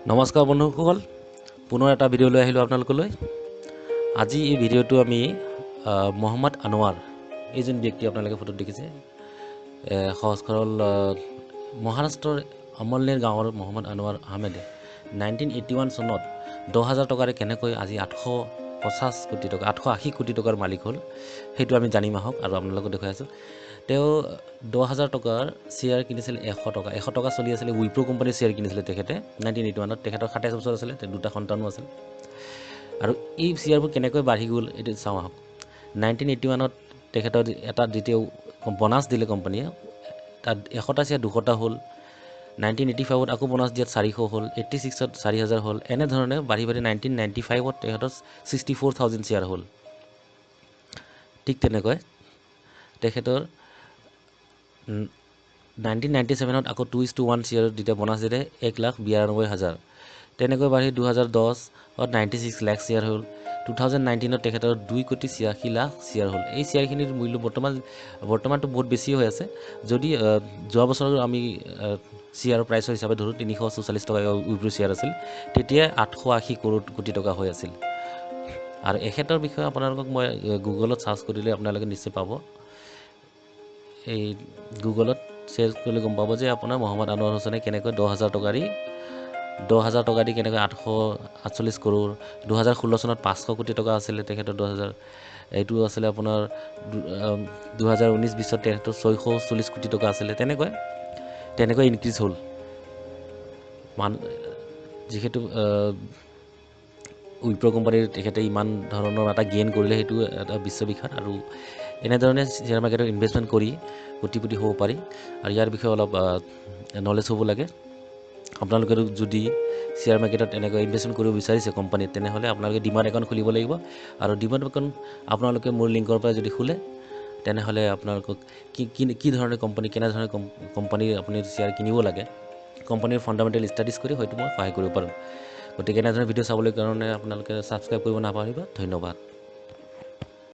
নমস্কাৰ বন্ধুসকল, পুনৰ এটা ভিডিঅ' লৈ আহিলোঁ আপোনালোকলৈ। আজি এই ভিডিঅ'টো আমি মহম্মদ আনোৱাৰ, এইজন ব্যক্তি আপোনালোকে ফটোত দেখিছে, সহজ সৰল মহাৰাষ্ট্ৰৰ অমলনেৰ গাঁৱৰ মহম্মদ আনোৱাৰ আহমেদে 1981 চনত 10,000 টকাৰে কেনেকৈ আজি 850 কোটি টকা, 880 কোটি টকাৰ মালিক হ'ল, সেইটো আমি জানিম আহক আৰু আপোনালোকক দেখুৱাই আছোঁ। তেওঁ 10,000 টকাৰ শ্বেয়াৰ কিনিছিল, 100 টকা, 100 টকা চলি আছিলে। উইপ্ৰ' কোম্পানীৰ শ্বেয়াৰ কিনিছিলে তেখেতে 1981ত। তেখেতৰ 27 বছৰ আছিলে, দুটা সন্তানো আছিল। আৰু এই শ্বেয়াৰবোৰ কেনেকৈ বাঢ়ি গ'ল এইটো চাওঁ আহক। 1981ত তেখেতৰ এটা দ্বিতীয় বনাছ দিলে কোম্পানীয়ে, তাত 100টা শ্বেয়াৰ 200টা হ'ল। 1985ত আকৌ বনাছ দিয়াত 400 হ'ল, 86ত 4,000 হ'ল। এনেধৰণে বাঢ়ি বাঢ়ি 1995ত তেখেতৰ 64,000 শ্বেয়াৰ হ'ল। ঠিক তেনেকৈ তেখেতৰ 1997ত আকৌ 2:1 শ্বেয়াৰ যেতিয়া বনাছ দিলে 1,92,000, তেনেকৈ বাঢ়ি 2010ত 96 লাখ শ্বেয়াৰ হ'ল। 2019ত তেখেতৰ 2 কোটি 86 লাখ শ্বেয়াৰ হ'ল। এই শ্বেয়াৰখিনিৰ মূল্য বৰ্তমানতো বহুত বেছি হৈ আছে। যদি যোৱা বছৰ আমি শ্বেয়াৰৰ প্ৰাইচৰ হিচাপে ধৰোঁ, 344 টকা উইপ্ৰ' শ্বেয়াৰ আছিল, তেতিয়া 880 কৰোৰ কোটি টকা হৈ আছিল। আৰু এখেতৰ বিষয়ে আপোনালোকক মই গুগলত চাৰ্চ কৰিলে আপোনালোকে নিশ্চয় পাব। এই গুগলত চাৰ্চ কৰিলে গম পাব যে আপোনাৰ মহম্মদ আনোৱাৰ হুছেইনে কেনেকৈ 10,000 টকা দি কেনেকৈ 848 কৰোৰ, 2016 চনত 500 কোটি টকা আছিলে তেখেতৰ, 2000 এইটো আছিলে আপোনাৰ 2019-20ত তেখেতৰ 640 কোটি টকা আছিলে। তেনেকৈ ইনক্ৰিজ হ'ল। যিহেতু উইপ্ৰ' কোম্পানীৰ তেখেতে ইমান ধৰণৰ এটা গেইন কৰিলে, সেইটো এটা বিশ্ববিখ্যাত। আৰু এনেধৰণে শ্বেয়াৰ মাৰ্কেটত ইনভেষ্টমেণ্ট কৰি কোটিপতি হ'ব পাৰি। আৰু ইয়াৰ বিষয়ে অলপ নলেজ হ'ব লাগে। আপোনালোকে যদি শ্বেয়াৰ মাৰ্কেটত এনেকৈ ইনভেষ্টমেণ্ট কৰিব বিচাৰিছে কোম্পানীত, তেনেহ'লে আপোনালোকে ডিমাট একাউণ্ট খুলিব লাগিব। আৰু ডিমাট একাউণ্ট আপোনালোকে মোৰ লিংকৰ পৰা যদি খোলে, তেনেহ'লে আপোনালোকক কি কি কি ধৰণে কোম্পানী, কেনেধৰণে কোম্পানীৰ আপুনি শ্বেয়াৰ কিনিব লাগে, কোম্পানীৰ ফাণ্ডামেণ্টেল ষ্টাডিজ কৰি হয়তো মই সহায় কৰিব পাৰোঁ। গতিকে এনেধৰণৰ ভিডিঅ' চাবলৈ কাৰণে আপোনালোকে ছাবস্ক্ৰাইব কৰিব নাপাহৰিব। ধন্যবাদ।